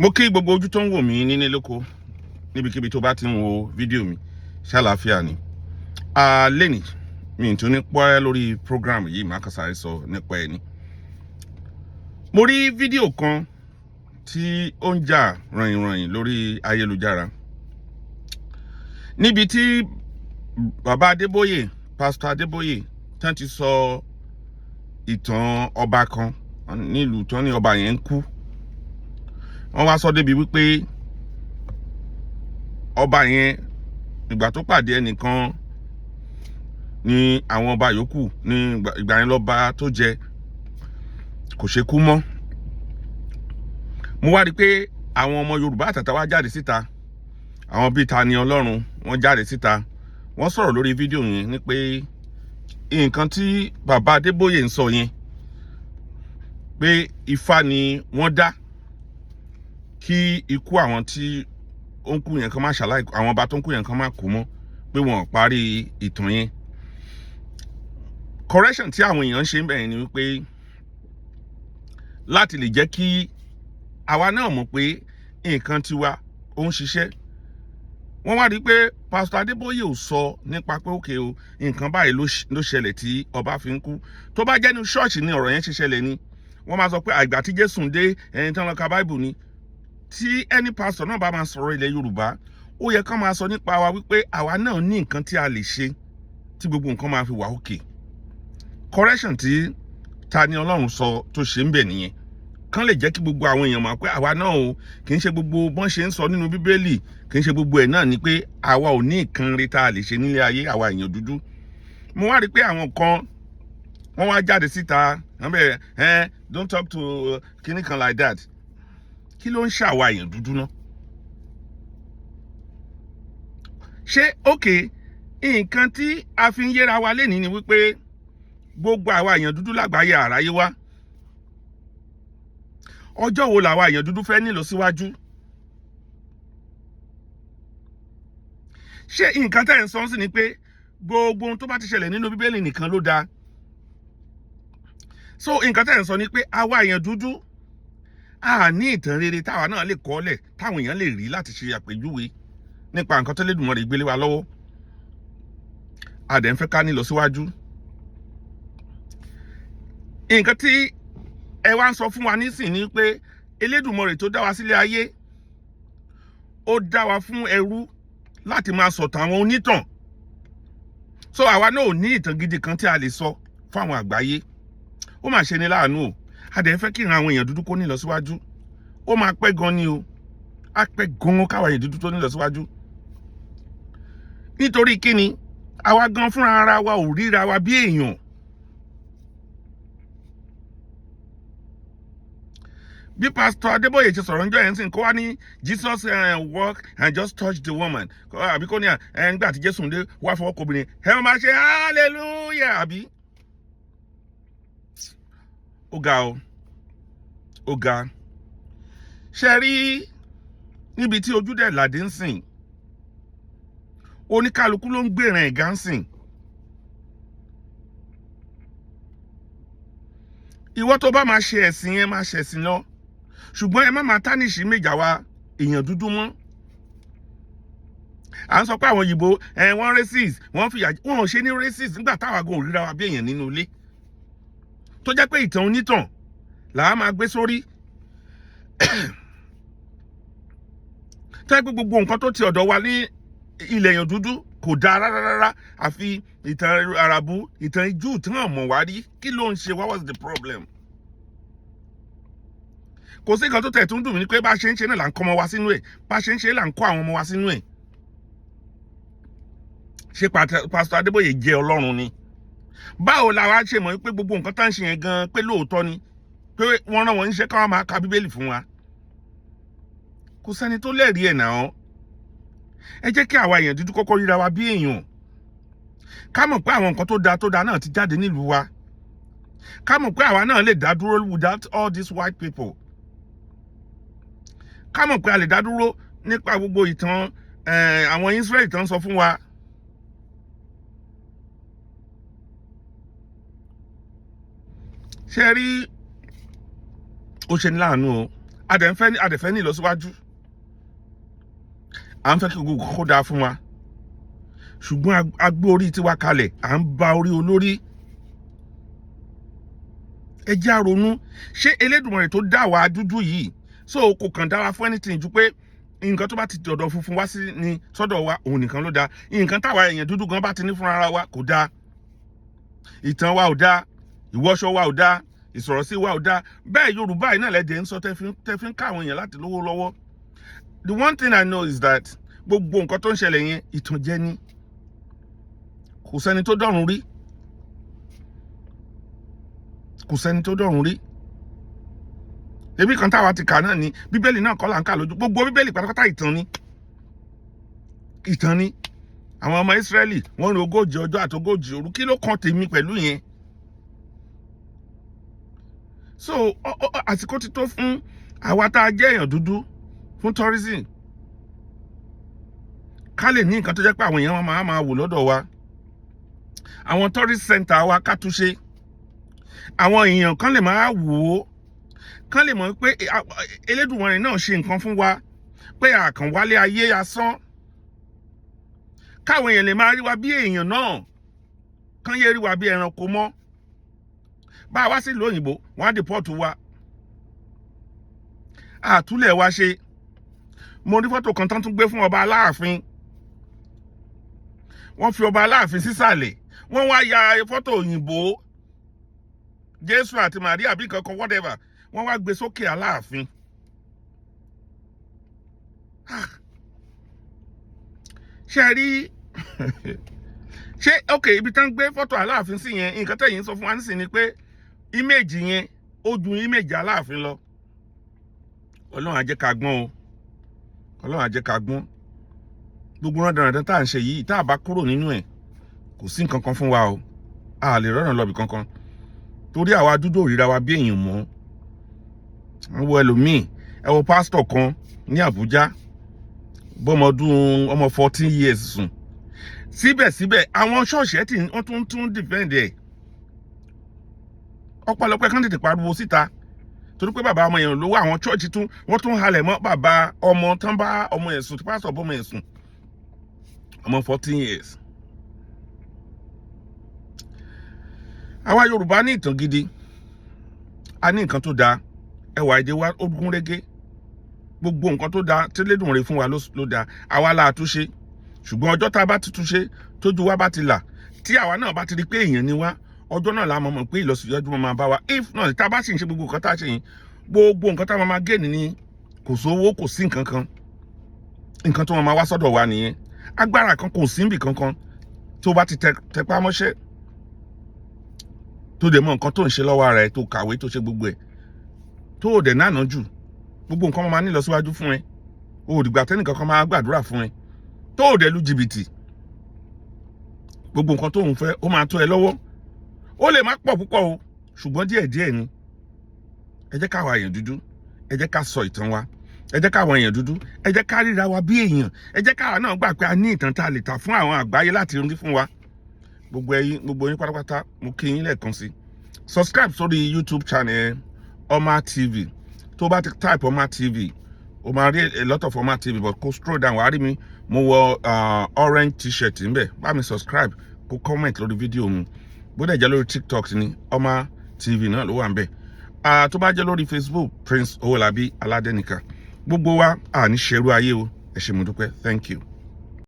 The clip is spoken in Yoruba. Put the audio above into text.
Mo kí gbogbo ojú tó ń wò mí nílé lóko, níbikíbi tó bá ti ń wo fídíò mi, ṣàlàáfíà ni lẹ́nìí. Mi tún ní pẹ́ lórí program yìí, má kàn sáré sọ nípa ẹni. Mo rí fídíò kan tí ó ń jà ràyìnràyìn lórí ayélujára níbi tí bàbá Adébóyè, Pásítọ̀ Adébóyè, tán ti sọ ìtàn ọba kan nílùú tán ní ọba yẹn ń kú. Wọ́n wá sọ débi wípé ọba yẹn, ìgbà tó pàdé ẹnìkan ní àwọn ọba yòókù ní ìgbà yẹn, lọ́ba tó jẹ kò ṣe kú mọ́. Mo wá rí i pé àwọn ọmọ Yorùbá àtàtà wá jáde síta, àwọn bíi Ta Ni Ọlọ́run, wọ́n jáde síta, wọ́n sọ̀rọ̀ lórí fídíò yẹn ní pé nǹkan tí bàbá Adébóyè ń sọ yẹn, pé Ifá ni wọ́n dá kí ikú àwọn tí ó ń kú yẹn kan má ṣàlàyé, àwọn ọba tó ń kú yẹn kan má kú mọ́, pé wọ́n parí ìtàn yẹn. Correction tí àwọn èèyàn ń ṣe ń bẹ̀rẹ̀ ni wípé láti lè jẹ́ kí àwa náà mọ̀ pé nǹkan tiwa ó ń ṣiṣẹ́. Wọ́n wá rí i pé Pásítọ̀ Adébóyè ò sọ nípa pé òkè o, nǹkan báyìí ló ṣẹlẹ̀ tí ọba fi ń kú. Tó bá jẹ́ ní ṣọ́ọ̀ṣì ni ọ̀rọ̀ yẹn ṣe ṣẹlẹ̀ ni, wọ́n máa sọ pé àgbà tí Jésù ń dé, ẹni tí wọ́n lọ ka Báìbù ni. Tí ẹni pásítọ̀ náà bá máa sọ̀rọ̀ ilẹ̀ Yorùbá, ó yẹ kán máa sọ nípa wa wípé àwa náà ní nǹkan tí a lè ṣe tí gbogbo nǹkan máa fi wà òkè. Correction tí Ta Ni Ọlọ́run sọ tó ṣe ń bẹ̀ nìyẹn, kán lè jẹ́ kí gbogbo àwọn èèyàn mọ̀ pé àwa náà o, kì í ṣe gbogbo bọ́n ṣe ń sọ nínú Bíbélì, kì í ṣe gbogbo ẹ̀ náà ni pé àwa ò ní nǹkan rí tá a lè ṣe nílé ayé àwa èèyàn dúdú. Mo wá rí i pé àwọn kan, wọ́n wá jáde síta, wọ́n bẹ̀rẹ̀ ẹ, "Don't talk to kinní kan like that." Kí ló ń ṣàwa èèyàn dúdú náà? Ṣé òkè nǹkan tí a fi ń yéra wa lénìí ni wípé gbogbo àwa èèyàn dúdú lágbàáyé àráyé wá? Ọjọ́ wo làwa èèyàn dúdú fẹ́ nílò síwájú? Ṣé nǹkan tẹ́ ẹ̀ ń sọ sí ni pé gbogbo ohun tó bá ti ṣẹlẹ̀ nínú Bíbélì nìkan ló dáa? So nǹkan tẹ́ ẹ̀ ń sọ ni pé àwa èèyàn dúdú a ní ìtàn rere táwa náà lè kọ́lẹ̀, táwọn èèyàn lè rí láti ṣe àpèjúwe nípa nǹkan tó Lédùmarè gbélé wa lọ́wọ́, a dẹ̀ ń fẹ́ ká ní lọ síwájú. Nǹkan tí ẹ wá ń sọ fún wa nísìn ni pé Elédùmarè tó dá wa sílé ayé, ó dá wa fún ẹrú láti máa sọ̀tàn àwọn onítàn. So àwa náà ò ní ìtàn gidi kan tí a lè sọ fún àwọn àgbáyé. Ó mà ṣe ni láàánú o. A dẹ̀ ń fẹ́ kí ìran àwọn èèyàn dúdú kó ní lọ síwájú. Ó máa pẹ́ gan ni o, á pẹ́ gan káwa èèyàn dúdú tó ní lọ síwájú. Nítorí kíni? Àwa gan fúnra ara wa ò ríra wa bí èèyàn. Bí Pastor Adébóyè ṣe sọ̀rọ̀ níjọ́ yẹn sìn, kó wá ní Jesus walk and just touch the woman, àbí kó ní ẹ nígbà tí Jésù ń dé wá fọwọ́ kọ obìnrin, ẹ máa ṣe hallelujah, àbí? Ó ga o, ó ga. Ṣe rí níbi tí ojú dẹ̀ làdé ń sìn, oníkálukú ló ń gbèràn ẹ̀gá ń sìn. Ìwọ tó bá máa ṣe ẹ̀sìn yẹn, máa ṣe ẹ̀sìn lọ, ṣùgbọ́n ẹ má máa tánìṣì méjà wa èèyàn dúdú mọ́. À ń sọ pé àwọn òyìnbó ẹ wọ́n racist, wọ́n fìyà, wọ́n ò ṣe ní racist nígbà táwa gan ò ríra wa bí èèyàn nínú ilé, tó jẹ́ pé ìtàn onítàn làá máa gbé sórí, tó jẹ́ pé gbogbo nǹkan tó ti ọ̀dọ̀ wa ní ilẹ̀ èèyàn dúdú kò dáa rárá rárá, àfi ìtàn Arabu, ìtàn Júù tí wọ́n mọ̀ wá rí. Kí ló ń ṣe? What was the problem? Kò sí nǹkan tó tẹ̀ tó ń dùn mí ni pé bá a ṣe ń ṣe náà là ń kọ́ ọmọ wa sínú ẹ̀, bá a ṣe ń ṣe là ń kọ́ àwọn ọmọ wa sínú ẹ̀. Ṣé Pásítọ̀ Adébóyè jẹ́ Ọlọ́run ni? Báwo la wá ṣe mọ̀ pé gbogbo nǹkan tá ń ṣe yẹn gan pé lóòótọ́ ni, pé wọ́n rán wọn níṣẹ́ káwọn máa ka Bíbélì fún wa? Kò sẹ́ni tó lẹ́rìí ẹ̀ náà. Ẹ jẹ́ kí àwa èèyàn dúdú kọ́kọ́ ríra wa bí èèyàn, ká mọ̀ pé àwọn nǹkan tó dáa tó dáa náà ti jáde nílùú wa, ká mọ̀ pé àwa náà lè dá dúró without all these white people, ká mọ̀ pé a lè dá dúró nípa gbogbo ìtàn àwọn Israẹli tán sọ fún wa. Ṣé rí, ó ṣe ní láàánú o. A dẹ̀ fẹ́ ní ìlọsíwájú, à ń fẹ́ kí gbogbo kó dáa fún wa, ṣùgbọ́n a gbé orí tiwa kalẹ̀, à ń ba orí olórí. Ẹ jẹ́ á ronú. Ṣé Elédùmarè tó dá wa dúdú yìí, so kò kàn dára fún anything ju pé nǹkan tó bá ti dọ̀dọ̀ funfun wá sí ni sọ́dọ̀ wa, òun nìkan ló dáa? Nǹkan táwa èèyàn dúdú gan bá ti ní fúnra wa kò dáa. Ìtàn wa ò dáa, ìwọṣọ wa ò dáa, ìsọ̀rọ̀sí wa ò dáa. Bẹ́ẹ̀ Yorùbá yìí náà lẹ́dẹ̀ẹ́ ń sọ tẹ́ fi ń ká àwọn èèyàn láti lówó lọ́wọ́. The one thing I know is that gbogbo nǹkan tó ń ṣẹlẹ̀ yẹn, ìtànjẹ ni. Kò sẹ́ni tó dọ̀run rí, kò sẹ́ni tó dọ̀run rí. Ebi kan táwa ti kà náà ni Bíbélì náà kọ́ là ń kà lójú. Gbogbo Bíbélì pátápátá, ìtàn ni, ìtàn ni. Àwọn ọmọ Ísírẹ́lì, wọ́n rin 40 ọjọ́ àti 40 òru. Kí ló kàn tèmi pẹ̀lú yẹn? So àsìkò ti tó fún àwa tá a jẹ́ èèyàn dúdú fún tourism, ká lè ní nǹkan tó jẹ́ pé àwọn èèyàn máa máa wò lọ́dọ̀ wa. Àwọn tourist center wa, ká túnṣe. Àwọn èèyàn kan lè máa wò ó, kán lè mọ̀ pé Elédùmarè náà ṣe nǹkan fún wa, pé àkànwálé ayé asán. Káwọn èèyàn lè máa rí wa bí èèyàn náà, kán yé rí wa bí ẹranko mọ́. Bá a wá sí ìlú òyìnbó, wọ́n á deport wa. Àtúlẹ̀ wa ṣe. Mo rí fọ́tò kan tán tún gbé fún ọba Aláàfin. Wọ́n fi ọba Aláàfin sísàlẹ̀, wọ́n wá ya fọ́tò òyìnbó, Jésù àti Maria bí kankan, whatever, wọ́n wá gbé sókè Aláàfin. Ah. Ṣe rí, ṣé ok, ibi tán gbé fọ́tò Aláàfin sí yẹn, nǹkan tẹ̀yìn sọ fún wa nísìnyí ni pé image yẹn, ó ju image Aláàfin lọ. Ọlọ́run á jẹ́ ká gbọ́n o, Ọlọ́run á jẹ́ ká gbọ́n. Gbogbo rán dandan tá à ń ṣe yìí, tá a bá kúrò nínú ẹ̀, kò sí nǹkan kan fún wa o. A lè rọ́nà lọ́bì kankan, torí àwa dúdú ò ríra wa bí èèyàn mọ́. Wọ́n wo ẹlòmíì. Ẹ wo pásítọ̀ kan ní Àbújá, bọ́mọdún ọmọ 14 years sùn. Síbẹ̀síbẹ̀, àwọn ṣọ́ọ̀ṣì ẹ̀ tí wọ́n tún defend ẹ̀. Ọ̀pọ̀lọpọ̀ kan tètè pariwo síta torí pé bàbá ọmọ yẹn lówó. Àwọn church tún, wọ́n tún halẹ̀ mọ́ bàbá ọmọ tán bá ọmọ yẹn sùn, tí pásítọ̀ bọ́mọ yẹn sùn, ọmọ 14 years. Àwa Yorùbá ní ìtàn gidi, a ní nǹkan tó dáa. Ẹwà èdè wa, ó gún régé. Gbogbo nǹkan tó dáa tí Elédùmarè fún wa ló dáa. Àwa la túnṣe, ṣùgbọ́n ọjọ́ tá a bá ti túnṣe, tójú wa bá ti là, tí àwa náà bá ti rí pé èèyàn ni wá, ọjọ́ náà la mọ̀ mọ̀ pé ìlọsíwájú máa bá wa. If náà, tá a bá sì ń ṣe gbogbo nǹkan tá a ṣe yìí, gbogbo nǹkan tá a máa gé ní, kò sówó, kò sí nǹkan kan. Nǹkan tó máa wá sọ́dọ̀ wa nìyẹn. Agbára kan kò sí níbì kankan. Tó bá ti tẹpá mọ́ṣẹ́, tó dẹ̀ mọ nǹkan tó ń ṣe lọ́wọ́ ara ẹ̀, tó kàwé, tó ṣe gbogbo ẹ̀, tó ò dẹ̀ nánà jù, gbogbo nǹkan máa ní ìlọsíwájú fún ẹ. O ò dìgbà tẹ́nìkan kan máa gbàdúrà fún ẹ. Tó ò dẹ̀ lu jìbìtì, gbogbo nǹkan tó ń fẹ́, ó máa tó ẹ lọ́wọ́. Ó lè má pọ̀ púpọ̀ o, ṣùgbọ́n díẹ̀díẹ̀ ni. Ẹ jẹ́ káwa èèyàn dúdú, ẹ jẹ́ ká sọ ìtàn wa. Ẹ jẹ́ káwọn èèyàn dúdú, ẹ jẹ́ ká ríra wa bí èèyàn. Ẹ jẹ́ káwa náà gbà pé a ní ìtàn tá a lè tà fún àwọn àgbáyé láti rí fún wa. Gbogbo ẹ̀yin, gbogbo yín pátápátá, mo kí yín lẹ́ẹ̀kan sí. Subscribe sórí YouTube channel Oma TV. Tó bá ti type Oma TV, o máa rí a lot of Oma TV, but kó scroll down, wàá rí mi. Mo wọ orange T-shirt ńbẹ. Bá mi subscribe, kó comment lórí fídíò mi. Bó dẹ̀ jẹ́ lórí TikTok ni, Oma TV náà ló wà ńbẹ̀. Tó bá jẹ́ lórí Facebook, Prince Owólabí Aládẹ́nìkà. Gbogbo wa, à ní ṣerú ayé o. Ẹ ṣé, mo dúpẹ́. Thank you.